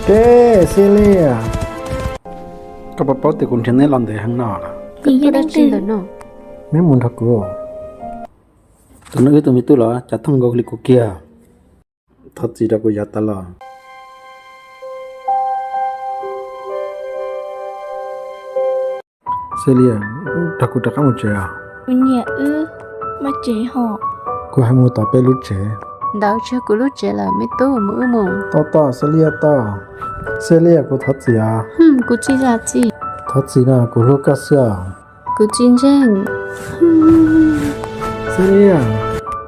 Ces Xia Lias, koj puas paub tias kuv nrhiav neb los ntev heev no lawm? Neb mus nrog kuv. Tus no wb tus me tub los cas thooj nkaus li kuv kiag. Thov txim rau kuv yav tas los. Xia Lias, nrog kuv rov qab mus tsev os. Kuv nyiam wb, mus tsev hos. Kuv hais mus tom peb lub tsev. Ntawd tsis yog kuv lub tsev lawm me tub, mus wb mus. Tau tau Xia Lias tau. Xia Lias, kuv thov txim os. Kuv tsis zam txim. Thov txim no, kuv hlub koj xwb os. Kuv tsis ntseeg. Xia Lias,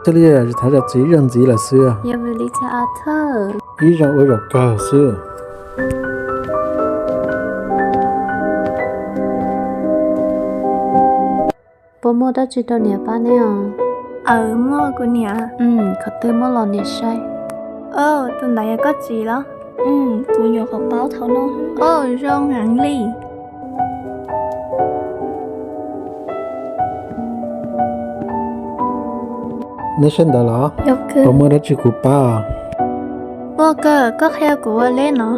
Xia Lias, thov zam txim, ib zaug ntxiv lawm xwb. Yog vim li cas Arthur? Ib zaug ua zaum kawg xwb. Puas muaj dab tsi rau niam pab neb os? Aws, muaj kuv niam. Qhov twg muab los niam saib. Tus ntawd yog koj txiv los? Kuv nyuam qhuav paub thaum no. Zoo heev li. Neb saib ntawd los? Puas muaj dab tsi kuv pab? Muaj kawg, koj qhia kuv ua leb no.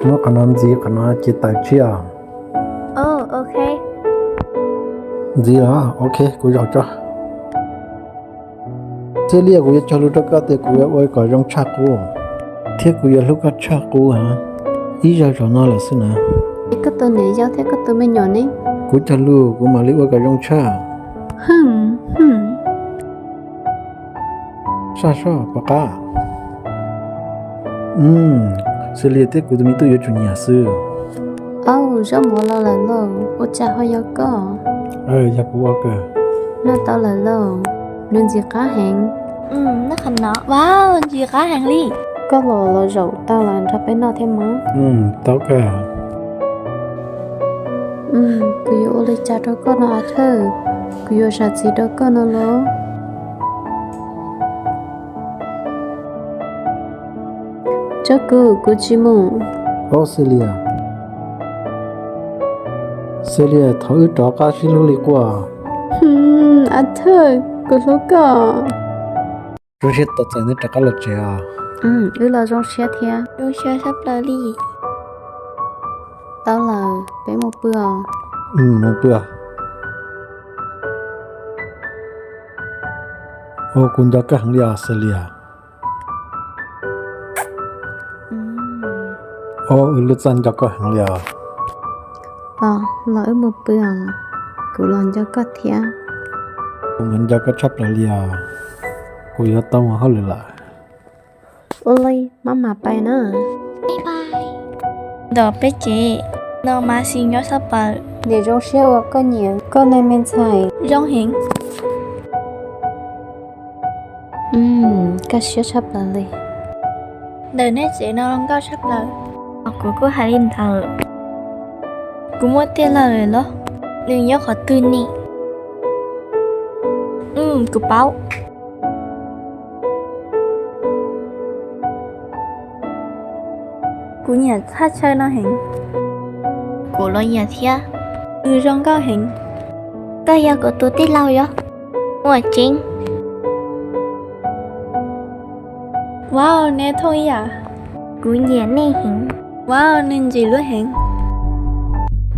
Muab qhov no ntxiv, qhov no ces tawm tshiab. Ntxiv los? Ok, kuv zaum tso. Xia Lias, kuv yuav cog lus rau koj tias kuv yuav ua kom zoo tshaj qub, thiab kuv yuav hlub koj tshaj qub heev. Ib zaug zaum no lawm xwb na. Es koj tus niam yau thiab koj tus me nyuam ne? Kuv cog lus kuv mam li ua kom zoo tshaj. Saj soj pom qab. Xia Lias thiab kuv tus me tub yuav tsum nyiam xwb. Au, zaub mov los lawm lauj, ua cas ho yog koj? Yog kuv ua kawg. Noj tau lawm lauj, nws ntxim qab heev. Noj qhov no, wow, ntxim qab heev li. Koj los los zaum tau los nrog peb noj thiab mog. Tau kawg. Kuv yuav ua li cas rau koj no Arthur? Kuv yuav zam txim rau koj no los? Tsob kuv, kuv tsis mus. Au Xia Lias, Xia Lias, thov wb rov qab sib hlub li quaj. Arthur, kuv hlub koj. Zoo siab tau txais neb rov qab los tsev os. Wb los zoo siab thiab. Zoo siab tshaj plaws li. Tau lawm, peb mus pw os. Mus pw. Au, kuv nco koj heev li os Xia Lias. Au, wb lub txaj nco koj heev li os. Los, los wb mus pw os. Kuv los nco koj thiab. Kuv los nco koj tshaj plaws li os. Kuv yuav tau mus hauj lwm lawm. Ua li, maj mam pais na. Ntawm peb tsev no mas xis nyob tshaj plaws. Niam zoo siab uas koj nyiam koj ne me ntxhais. Zoo heev. Kaj siab tshaj plaws li. Ntawm nej tsev no nkauj tshaj plaws. Kuv kuj hais li ntawd. Kuv muaj tij laug lawm los? Nws nyob qhov twg ne? Kuv paub. Kuv nyiam thaj chaw no heev. Kuv los nyiam thiab. Nws zoo nkauj heev. Koj yog kuv tus tij laug yog? Ua tseeb. Wow, neb thooj ib yam. Kuv nyiam nej heev. Wow, nws ntxim hlub heev.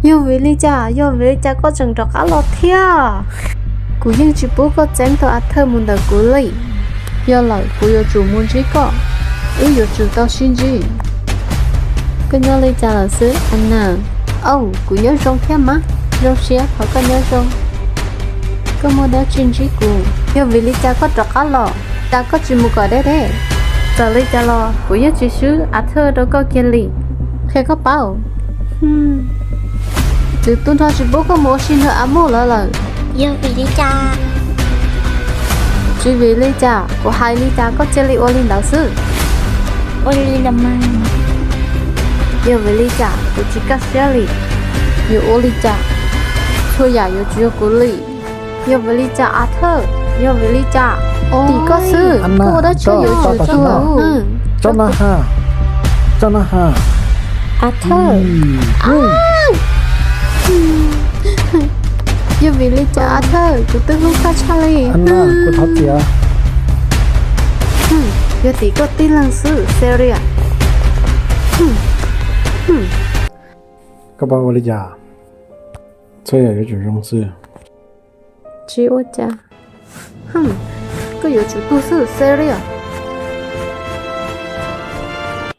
Yog vim li cas, yog vim li cas koj tseem rov qab los thiab? Kuv yeej tsis pub koj txeeb tau Arthur mus ntawm kuv li. Yog lawm kuv yuav tsum mus ntsib koj, wb yuav tsum tau sib ntsib. Koj nyob li cas lawm xwb Anna? Au, kuv nyob zoo thiab mas. Zoo siab qhov koj nyob zoo. Koj muaj dab tsi ntsib kuv? Yog vim li cas koj rov qab los? Cas koj tsis mus kom deb deb? Txawm li cas los kuv yeej tsis swb Arthur rau koj kiag li. Qhia koj paub. Lwm tus nrog tsis pub koj mus ua si nrog Amuj lawv lawm. Yog vim li cas? Tsis vim li cas, kuv hais li cas koj cia li ua li ntawd xwb. Ua li los mas. Yog vim li cas kuv tsis kaj siab li? Yuav ua li cas? Txhua yam yuav tsis yog kuv li. Yog vim li cas Arthur? Yog vim li cas? Tim koj xwb, koj ua dab tsi yuav tsum tso. Tso na ha, tso na ha. Arthur. Yog vim li cas Arthur, kuv twb hlub koj tshaj li. Kuv thov txim. Yog tim koj tib leeg xwb Celia. Koj paub ua li cas? Txhua yam yuav tsum zoo xwb. Tsis ua cas. Koj yuav tsum tuag xwb, serious.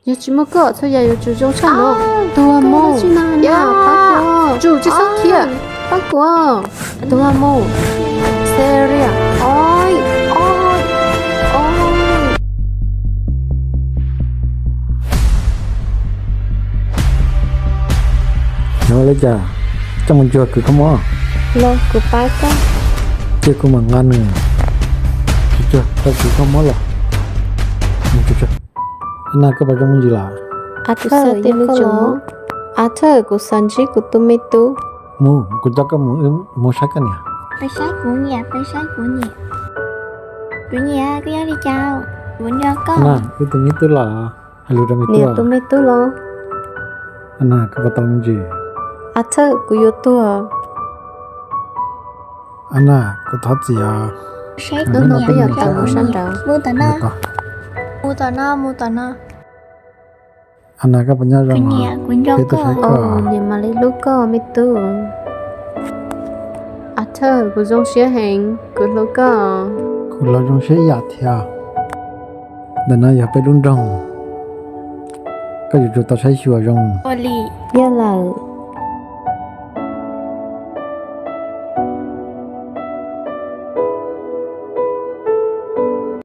Yog tsis muaj koj, txhua yam yuav tsum zoo tshaj no. Tuag mus. Tsum tsis txhob khiav. Pab kuv. Tuag mus. Serious. Oi, oi, oi. Nws ua li cas? Coj mus ntsuag kwv kho mob. Los kuv pab koj. Cia kuv mam nqa nws. Tsuag tsuag, tau kwv kho mob los. Mus tsuag tsuag. Ana, koj puas zoo me ntsis lawm? Arthur, kuv xav ntsib kuv tus me tub. Mus, kuv coj koj mus, wb mus saib koj niam. Peb saib kuv niam, peb saib kuv niam. Kuv niam, koj nyob li cas? Kuv nco koj. Ana, wb tus me tub los. Hais lus rau me tub. Niam, tus me tub los. Ana, koj puas tau me ntsis? Arthur, kuv yuav tuag. Ana, kuv thov txim os. Hnub no peb yuav tawm mus sab nraud. Mus tom no, mus tom no. Ana, koj puas nyob zoo? Peb tuaj saib koj. Niam mam li hlub koj me tub. Arthur, kuv zoo siab heev, kuv hlub koj. Kuv los zoo siab ib yam thiab. Ntawm no yog peb lub nroog, koj yuav tsum tau saib xyuas zoo. Yog lawm.